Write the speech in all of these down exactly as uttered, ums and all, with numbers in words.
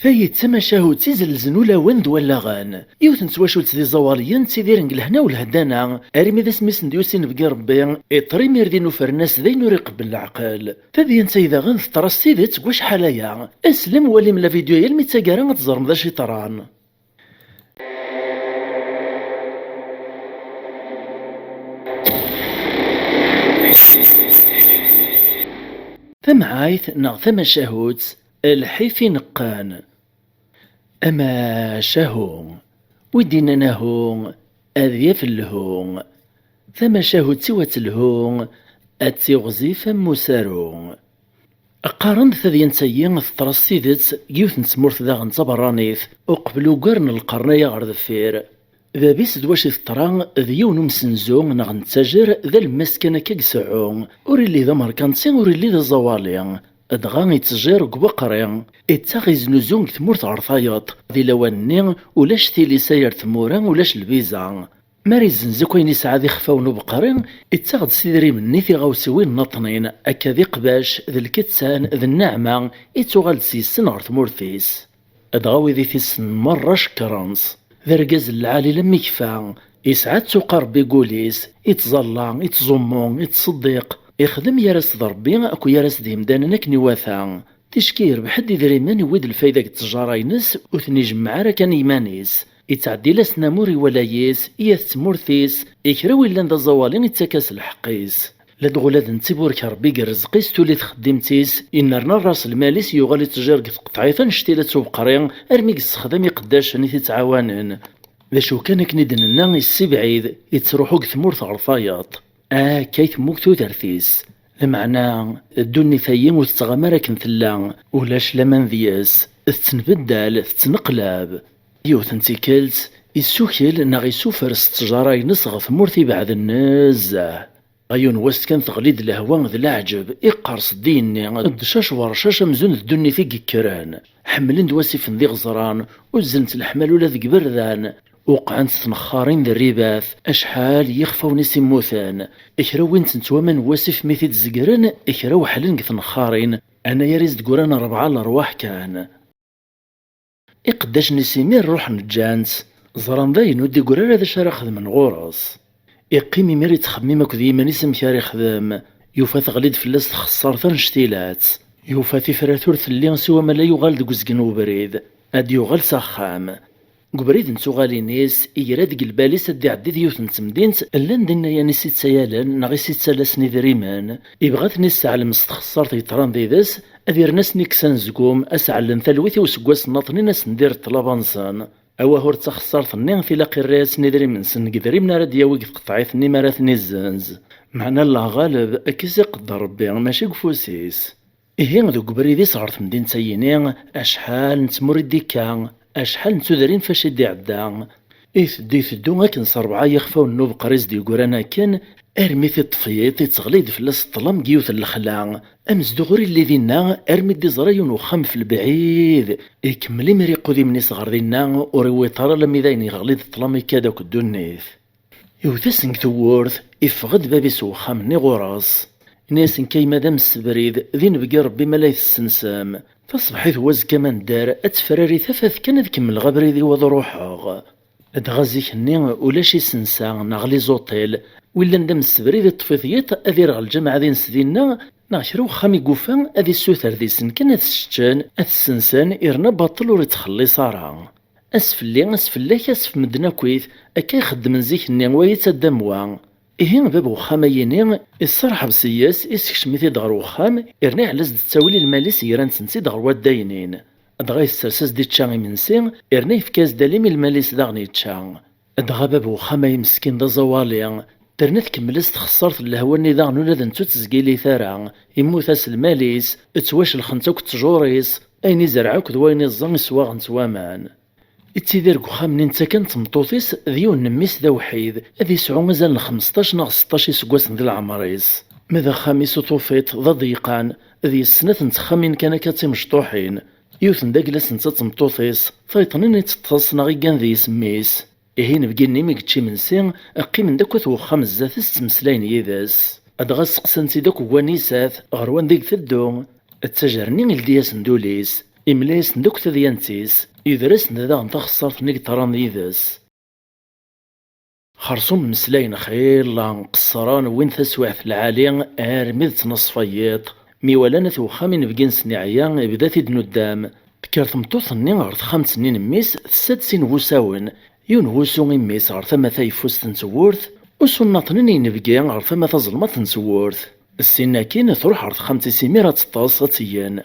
Tayi d tamacahut izelzen ulawen d wallaɣen. Yiwet n twacult d iẓawaliyen ttidiren deg lehna u lheddana, armi d asmi sen-d-yusi nnbi Rebbi, iṭṭer imir din ufren-as d ayen ur iqebbel leɛqel. Tadyant-ayi daɣen teṭṭer-as tidet deg wacḥal aya. Aslem, walim la vidéo yal mi d taggara ad teẓrem d acu yeḍran. Tamɛayt neɣ tamacahut, lḥif ineqqen. Amacahu, wi d-innan ahu, ad yaf lhu. Tamacahut-iw ad telhu, ad tiɣzif am usaru. Qqaren-d tadyant-ayi teḍra s tidet deg yiwet n tmurt daɣen d taberranit, uqbel ugar n lqern-aya ɣer deffir. Bab-is d wacu i teḍra, d yiwen umsenzu neɣ n ttajer d alemmas kan akka i iseɛɛu, ur illi d amerkanti, ur illi d aẓawali, dɣa ittejjir deg ubeqri, ittaɣ iznuzu deg tmurt ɣer tayeḍ, di lawan-nni ulac tilisa ar tmura, ulac lbiza. Mi ara yezzenz akk ayen yesɛa d ixfawen ubeqri, ittaɣ-d s idrimen-nni tiɣawsiwin nniḍnin, akka d iqbac, d lkettan, d nneɛma, ittuɣal-d s yes-sen ɣer tmurt-is. Dɣa wid i t-issnen merra cekkren-t. D argaz n lɛali lammi yekfa, yesɛa ttuqa Rebbi deg wul-is, ittẓalla, ittẓummu, ittṣeddiq, ixdem yar-as d Rebbi akked yar-as d yimdanen akken iwata. Ticki yerbeḥ-d idrimen, iwwi-d lfayda deg ttejara-ines, ur ten-ijemmeɛ ara kan i yiman-is. Ittɛeddil-asen amur i wala-is, i at tmurt-is, i kra wi llan d aẓawali ittak-as lḥeqq-is. Ladɣa ula d netta iburek Rebbi deg rrezq-is, tuli txeddimt-is, innerna ras lmal-is yuɣal ittejjir deg tqeṭɛit annect-ila d tubeqri, armi yessexdam iqeddacen i t-ittɛawanen. D acu kan, akken i d-nenna, issibɛid, ittruḥu deg tmurt ɣer tayeḍ. Akka i temmug tudert-is. Lameɛna, ddunit-ayi ur tettɣama ara akken tella, ulac laman deg-s, tettenbeddal, tettneqlab. Yiwet n tikkelt, issukel neɣ isufer s ttjara-ines ɣer tmurt ibeɛden nezzeh. Dɣa yiwen wass kan teɣli-d lehwa d leɛǧeb, iqqers-d igenni, d cac bercac amzun d ddunit i yekkren. Ḥemmlen-d wasifen d iɣeẓran, uzzlen-t leḥmal ula deg iberdan. Uqɛent tnexxarin d rribat, acḥal n yixfawen i s-immuten. Kra wwin-tent waman n wasif mi t-id-zegren, kra weḥlen deg tnexxarin, anayer i s-d-gguran rebɛa lerwaḥ kan. Iqeddacen-is imir ruḥen ǧǧan-tt, ẓran dayen ur d-iggur ara d acu ara xedmen ɣur-s. Iqqim imir ittxemmim akked yiman-is amek ara ixdem, yufa teɣli-d fell-as txeṣṣart annect-ilat. Yufa tifrat ur telli siwa ma la yuɣal deg uzgen n ubrid, ad d-yuɣal s axxam. Deg ubrid n tuɣalin-is, igra deg lbal-is ad d-iɛeddi di yiwet n temdint llan dinna yan i s-ittayalen neɣ i s-ittalasen idrimen, ibɣa ad ten-isseɛlem s txeṣṣart yeḍran did-s, ad irren asen-ikkes anezgum, ad s-ɛellen talwit i useggas nniḍnin, ad sen-d-irr ṭṭlaba-nsen. Awah, ur d taxeṣṣart-nni tilaq irra-yasen idrimen-nsen deg idrimen ara d-yawi deg tqeṭɛit-nni mi ara ten-izzenz. Meɛna Allah ɣaleb, akka i s-iqedder Rebbi, mačči deg ufus-is. Ihi, deg ubrid-is ɣer temdint-ayini, acḥal n tmura i d-ikka, acḥal n tudrin fac i d-iɛedda. Iteddu, iteddu akken s rebɛa yixfawen n ubeqri i s-d-yeggran akken, armi t-iṭṭef yiḍ, itteɣli-d fell-as ṭṭlam deg yiwet n lexla. Amezduɣ ur illi dinna, armi d-iẓra yiwen uxxam f lebɛid. Ikemmel imir iqudimen-is ɣer dinna, ur iwiṭ ara alammi d ayen yeɣli d ṭṭlam ikka-d akk ddunit. Iwet-asen deg tewwurt, iffeɣ-d bab-is n uxxam-nni ɣur-s. Ini-asen, kayma d amsebrid, d inebgi Rebbi ma la itessensem. Taṣebḥit n wazekka ma nedder, ad tefrari tafat kan ad kemmleɣ abrid-iw ad ruḥeɣ. Dɣa zik-nni ulac isensa neɣ les hôtels. Wi llan d amsebrid iṭṭef-it yiḍ ad ireɣ lǧameɛ ad ines dinna, neɣ kra uxxam i yufa ad issuter deg-sen kan ad seččen, ad ssensen, irna baṭel ur ittxelliṣ ara. Ass fell-i, ass fell-ak, ass f medden akkit, akka i xeddmen zik-nni, wa yettadam wa. Ihi bab uxxam-ayini, isserḥeb s yes, isekcem-it-id ɣer uxxam, irna iɛell-as-d ttawil i lmal-is, gran-tent-id ɣer waddaynin. Dɣa yessers-as-d ičča imensi, irna yefka-as-d alim i lmal-is daɣen yečča. Dɣa bab uxxam-ayi meskin d aẓawali, terna tkemmel-as txeṣṣart n lehwa-nni daɣen ula d netta ur tt-zgilit ara, immut-as lmal-is, ttwacelxent akk ttjur-is, ayen izerreɛ akked wayen iẓẓa iswaɣen-t waman. Ittidir deg uxxam-nni netta kan d tmeṭṭut-is d yiwen n mmi-s d awḥid, ad yesɛu azal n xmesṭac neɣ seṭṭac iseggasen di leɛmer-is. Ma d axxam-is ur tufiḍ d aḍeyqan, d yes snat n texxamin kan akka d timecṭuḥin. Yiwet n dagla-s netta d tmeṭṭut-is, tayeḍ-nni i teṭṭes neɣ iggan deg-s mmi-s. Ihi inebgi-nni mi yečča imensi, qqimen-d akk at wexxam zdat-s ttmeslayen yid-s. Dɣa steqsan-tt-id akk n wanisa-t, ɣer wanda i iteddu. Ttajer-nni ildi-yasen-d ul-is. Imla-yasen-d akk tadyant-is, yedra-asen-d daɣen taxeṣṣart-nni yeḍran yid-s. Xersum mmeslayen xilla, qeṣṣren, wwin taswiɛt lɛali, armi d ttnaṣfa n yiḍ. Mi walan at wexxam inebgi-nsen iɛya, ibda-t-id nuddam. Tekker tmeṭṭut-nni ɣer texxamt-nni n mmi-s, tessa-d sin n wusawen. Yiwen n wusu i mmi-s ɣer tama tayeffust n tewwurt, usu nnaṭnin i inebgi ɣer tama tazelmaḍt n tewwurt. Ssin akkin, truḥ ɣer texxamt-is imir ad teṭṭes, ad teyyen.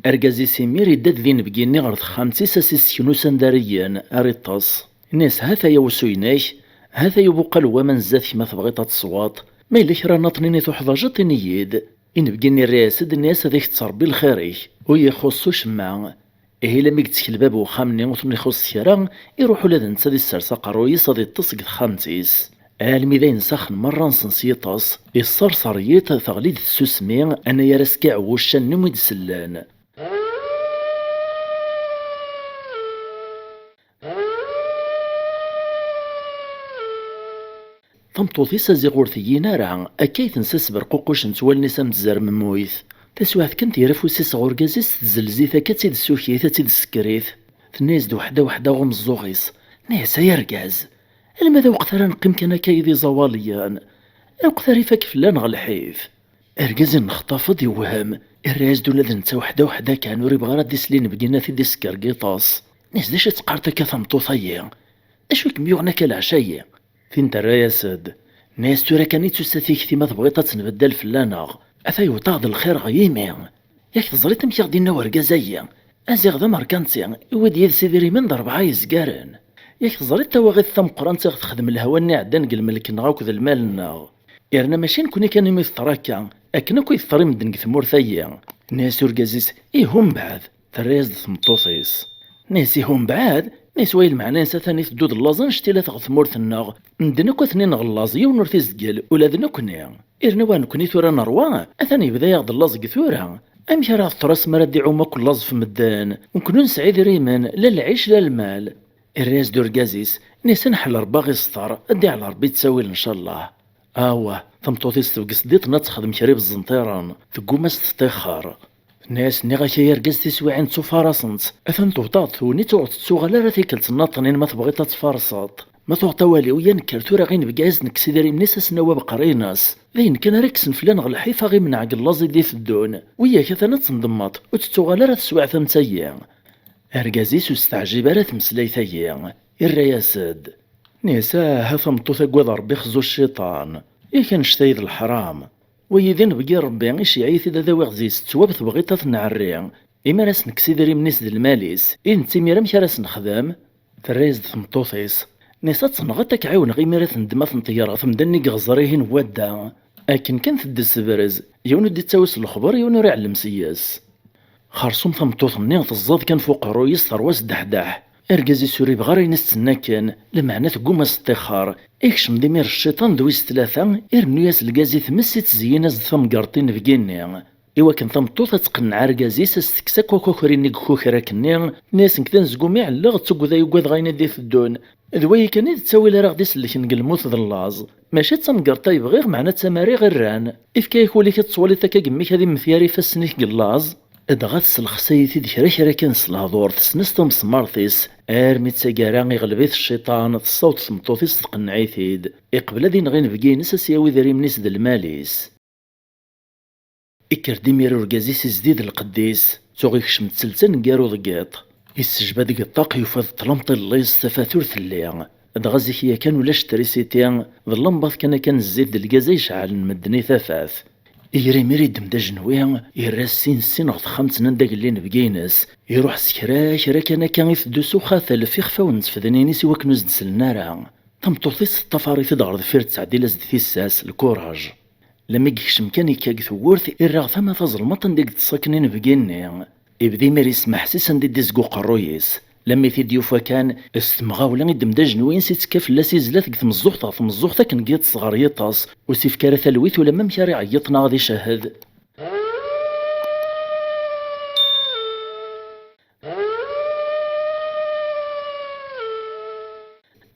Argaz-is imir idda-d d inebgi-nni ɣer texxamt-is, a s-isseknu s anda ara yeyyen, ara iṭṭes. Inna-yas: "Hat-aya wusu-inek, hat-aya ubuqal n waman zdat-k ma tebɣiḍ ad tesweḍ. Ma yella kra nnaṭnin i tuḥwaǧeḍ, ini-yi-d." Inebgi-nni irra-yas-d, inna-yas: "Ad ak-tt-Ṛebbi lxir-ik, ur yi-ixuṣṣ ucemma." Ihi, lammi yettkel bab n uxxam-nni ur ten-ixuṣṣ kra, iruḥ ula d netta ad issers aqerruy-is ad iṭṭes deg texxamt-is. Almi d ayen s axen merra-nsen s yiṭes, isserser yiḍ, teɣli-d tsusmi, anayer askiɛ n wuccan-nni i d-sellen. Tameṭṭut-is aziɣ ur teyyin ara, akka i tensa s berququcent wallen-is am tzermemmuyt. Taswiɛt kan, tger afus-is ɣer urgaz-is, tezzelz-it akka, ad tt-id-tessukit, ad tt-id-tessekker-it. Tenna-yas-d weḥda weḥda ɣer umeẓẓuɣ-is, tenna-yas: "Ay argaz, alma d aweqt ara neqqim kan akka d iẓawaliyen, aweqt ara ifak fell-aneɣ lḥif." Argaz inexṭaf-d, iwhem, irra-yas-d ula d netta weḥda weḥda kan, ur ibɣi ara ad isel i inebgi-nni ad t-id-isekker deg yiṭes. Tenna-yas: "D acu i teqqareḍ akka tameṭṭut-ayi? D acu i kem-yuɣen akka leɛca-yi?" Tin terra-yas-d, tenna-yas: "Tura kan i d-tusa tikti, ma tebɣiḍ ad tenbeddal fell-aneɣ, ata yewweḍ-aɣ-d lxir ɣer yimi. Yak teẓriḍ amek i ɣ-d-inna urgaz-ayi? Aziɣ d amerkanti, iwwi-d yid-s idrimen d rebɛa yezgaren. Yak teẓriḍ tawaɣit tameqqrant i ɣ-texdem lehwa-nni iɛeddan deg lmelk-nneɣ akked lmal-nneɣ. Yerna mačči nekkni kan imi teḍra akka, akken akk i teḍra i medden deg tmurt-ayi." Tenna-yas urgaz-is: "Ih, umbeɛd?" Terra-yas-d tmeṭṭut-is. Tenna-yas: "Ih, umbeɛd?" Tenna-yas: "Way lmeɛna-ines atan iteddu-d llaẓ annect-ilat ɣer tmurt-nneɣ. Medden akk aten-ineɣ llaẓ, yiwen ur t-izgel, ula d nekkni. Irna wa nekkni tura nerwa, atan yebda-yaɣ-d llaẓ deg tura. Amek ara ɣ-teḍra asmi ara d-iɛum akk llaẓ f medden? Nekkni ur nesɛi idrimen, la lɛic, la lmal." Irra-yas-d urgaz-is, tenna-yas: "Nḥel Rebbi a ɣ-iseṭṭer, ad d-iɛel Rebbi ttawil ncallah." Awah, tameṭṭut-is tebges-d iḍen ad texdem kra ibeẓẓen tiren, tegguma s teṭṭixer. Tenna-yas: "Nniɣ-ak ay argaz, tiswiɛin ttufarasent. Atan tewweḍ-aɣ-d tegnit ur ɣ-tettuɣal ara tikkelt nnaṭnin ma tebɣiḍ ad tfarseḍ. Ma tuɣeḍ awal-iw, ya nekker tura ɣin bgayes nekkes idrimen-is, ad s-nawi abeqri-ines. D ayen kan ara kksen fell-aneɣ lḥif, a ɣ-imneɛ deg llaẓ i d-iteddun. Wiyak atan ad tendemmeḍ, ur tettuɣal ara teswiɛt am tayi." Argaz-is ur s-teɛjib ara tmeslayt-agi. Irra-yas-d, tenna-yas: "Ah, a tameṭṭut, aggad Rebbi, xzu cciṭan. Yak annect-a d leḥram. Wagi d inebgi n Rebbi, iceyyeɛ-it-id ad awiɣ zi-s ttwab tebɣiḍ ad t-nɛerri. Imi ara s-nekkes idrimen-is d lmal-is, i nettimir amek ara s-nexdem?" Terra-yas-d tmeṭṭut-is, tenna-yas: "Ad tenɣeḍ, ad k-ɛiwneɣ imir ad tendem, ad ten-tger ɣef medden i yeɣẓer ihin n wadda. Akken kan teddes tebrez, yiwen ur d-ittawi s lexber, yiwen ur iɛellem seg-s." Xersum tameṭṭut-nni teẓẓad kan f uqerruy-is, terwa s ddeḥdeḥ. Argaz-is ur ibɣi ara ayen i s-tenna akken, lameɛna tegguma s ṭṭixer. Ikcem-d imir cciṭan d wis tlata, irennu-yas lgaz i tmes, ittezyin-as-d tamgerḍt i inebgi-nni. Iwakken tameṭṭut ad tqenneɛ argaz-is, ad s-tekkes akk akukri-nni deg ukukrak-nni, tenna-yas: "Nekk d anezgum i ɛelleɣ, ttugdeɣ, ugadeɣ ayen i d-iteddun. D wayi kan i d ttawil ara ɣ-d-isellken deg lmut d llaẓ. Mačči d tamgerḍt ay bɣiɣ, meɛna d tamara i ɣ-irran. Efk-ak ul-ik ad twaliḍ akka gemmi-k ad immet gar ifassen-ik deg llaẓ." Dɣa tesselxes-it-id kra kra kan s lehdur, tessen-as tamesmart-is, armi d taggara iɣleb-it cciṭan, tessaweḍ tmeṭṭut-is tqenneɛ-it-id. Iqbel ad ineɣ inebgi-ines, ad s-yawi idrimen-is d lmal-is. Ikker-d imir urgaz-is izdid lqedd-is, tuɣ ikcem-d selta n gar uḍeggiḍ. Issejba deg ṭṭaq, yufa-d ṭṭlam ṭillis, tafat ur telli. Dɣa zik yakan ulac trisiti, d lambaḍ kan akan n zzit d lgaz ay ceɛlen medden i tafat. Iger imir iddem-d ajenwi, irra sin sin ɣer texxamt n anda yella inebgi-ines, iruḥ s kra kra kan akka iteddu s uxatel f ixfawen n tfednin-is iwakken ur s-d-sellen ara. Tameṭṭut-is teṭṭafar-it-id ɣer deffir, tettɛeddil-as-d tissas, lkuraj. Lami yekcem kan ikka deg tewwurt, irra ɣer tama tazelmaḍt anda i yeṭṭes akken inebgi-nni. Ibda imir yesmeḥsis anda i d-izga uqerruy-is. Lami t-id-yufa kan, s temɣawla iddem-d ajenwi-ines, ittekka fell-as, izla-t deg tmeẓẓuɣt ɣer tmeẓẓuɣt akken deg yiṭes ɣer yiṭes, ur s-ifka ara talwit ulamma amek ara iɛeyyeḍ neɣ ad icehhed.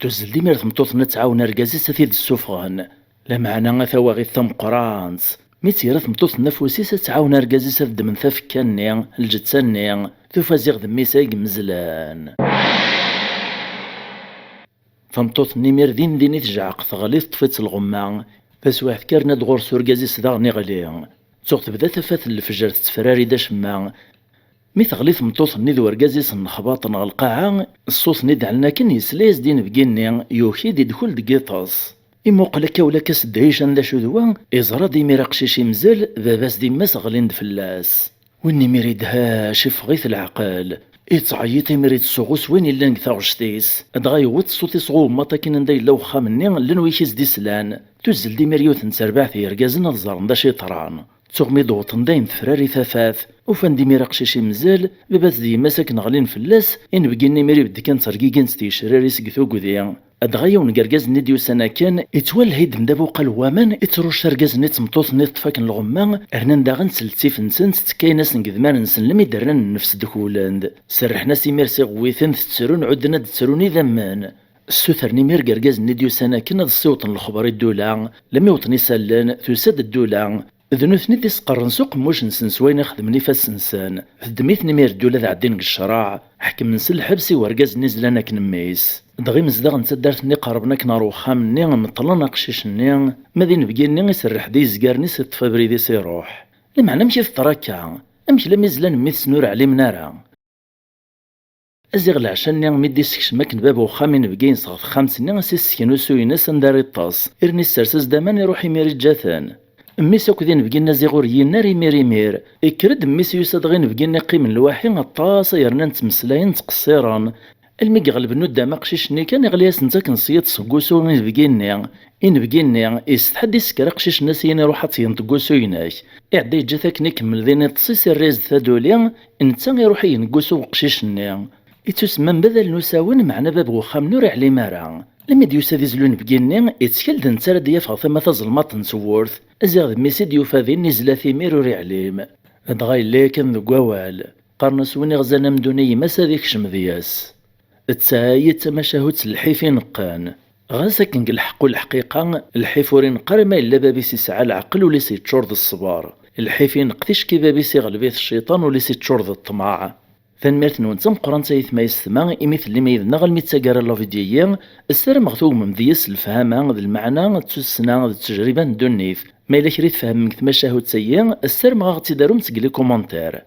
Tuzzel-d imir tmeṭṭut-nni ad tɛawen argaz-is ad t-id-ssufɣen. Lameɛna a tawaɣit tameqqrant, Mi tt-yerra tmeṭṭut-nni afus-is ad tɛawen argaz-is ad ddmen tafekka-nni, lǧetta-nni, tufa ziɣ d mmi-s ay yemmezlan. Tameṭṭut-nni imir din din i tejɛeq, teɣli, teṭṭef-itt lɣemma. Taswiɛt kan, yerna-d ɣur-s urgaz-is daɣen iɣli. Tuɣ tebda tafat n lefjer tettefrari-d acemma. Mi teɣli tmeṭṭut-nni d urgaz-is nnexbaṭen ɣer lqaɛa, ṣṣut-nni d-ɛlen akken yesla-yas-d inebgi-nni, yuki-d, idkul deg yiṭes. Imuqel akka ula akka s ddhic anda acu d wa, iẓra-d imir aqcic imzel, baba-s d yemma-s ɣlin-d fell-as. Win imir idhec, iffeɣ-it leɛqel. Ittɛeyyiṭ imir ittsuɣu s wayen illan deg taɣect-is. Dɣa yewweḍ ṣṣut-is ɣummaṭ akken anda yella wexxam-nni, llan wik i s-d-islan. Tuzzel-d imir yiwet n terbaɛt n yergazen ad ẓren d acu yeḍran. Tuɣ mi d-wwḍen dayen tefrari tafat. Ufan-d imir aqcic imzel, baba-s d yemma-s akken ɣlin fell-as, inebgi-nni imir ibedd kan ttergigin-tt tgecrar-is deg tugdi. Dɣa yiwen n yergaz-nni d-yusan akken, ittwaleh-id-d abuqal n waman, ittruc argaz-nni d tmeṭṭut-nni teṭṭef akken lɣemma, rnan daɣen ttlettifen-tent, ttekkayen-asen deg idmaren-nsen, lmi d-rran nnefs ddukulen-d. Serrḥen-as imir s iɣewwiten, ttrun, ɛudden ad d-ttrun idammen. Ssutren imir deg yergaz-nni d-yusan akken ad ssiwḍen lexber i ddula. Lmi wwḍen isallen, tusa-d ddula. D nutni i d-isqerren s uqemmuc-nsen s wayen i xedmen ifassen-nsen. Teddem-iten imir ddula ad ɛeddin deg ccreɛ. Ḥekmen s lḥebs i wergaz-nni zlan akken mmi-s. Dɣa imezdaɣ n taddart-nni qerrben akken ɣer wexxam-nni, meṭṭlen aqcic-nni, ma d inebgi-nni iserreḥ-d i yizgaren-is, iṭṭef abrid-is, iruḥ. Lameɛna amek i teḍra akka? Amek lammi zlan mmi-tsen ur ɛlimen ara? Aziɣ leɛca-nni mi d-isekcem akken bab uxxam inebgi-ines ɣer texxamt-nni, as-issken usu-ines anda ara iṭṭes, irni issers-as-d aman, iruḥ imir iǧǧa-ten. Mmi-s akked inebgi-nni aziɣ ur yyin ara imir imir. Ikker-d mmi-s, yusa-d ɣer inebgi-nni qqimen lwaḥi aṭas ay rnan ttmeslayen ttqeṣṣiren. Almi i iɣelben uddam aqcic-nni kan, iɣli-asen-d akken s yiḍes seg wusu inebgi-nni. Inebgi-nni isetḥa-d, isker aqcic-nni, syin iruḥ ad t-yenṭeg wusu-inek. Iɛedda yeǧǧa-t akken ikemmel din iṭes-is, irra-yas-d taduli, netta iruḥ igen deg wusu n uqcic-nni. Ittusemma mebadal n usawen, meɛna bab n uxxam-nni ur iɛlim ara. Lmi d-yusa d izlu inebgi-nni, ittkel-d netta ara d-yafeɣ tama tazelmaḍt n tewwurt. Aziɣ d mmi-s i d-yufa din, izla-t imir ur iɛlim. Dɣa yella yakan deg wawal. Qqaren-as win iɣzan amdun i yemma-s ad ikcem deg-s. D ta i d tamacahut n lḥif ineqqen. Ɣas akken deg lḥeqq u leḥqiqa, lḥif ur ineqq ara ma yella bab-is isɛa leɛqel, ul-is yeččur d ṣṣber. Lḥif ineqq ticki bab-is iɣleb-it cciṭan, ul-is yeččur d ṭṭmeɛ. Tanemmirt-nwen d tameqqrant a yetma yessetma imi tellim yid-neɣ almi d taggara n la vidéo-yi. Ssarameɣ tugmem deg-s lefhama d lmeɛna d tussna d ttejriba n ddunit. Ma yella kra i tfehmem deg tmacahut-agi, ssarameɣ ad ɣ-tt-id-tarum deg les commentaires.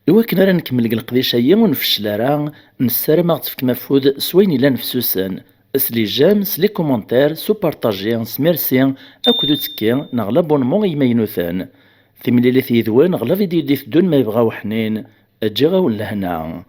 Iwakken ara nkemmel deg leqdic-agi ur nfeccel ara, nessaram ad ɣ-tefkem afud s wayen yellan fessusen, s les j'aime, s les commentaires, s upartaji, s merci, akked uttekki neɣ l'abonnement i yimaynuten. Timlilit yid-wen ɣer la vidéo d-iteddun ma yebɣa uḥnin. Ǧǧiɣ-awen lehna.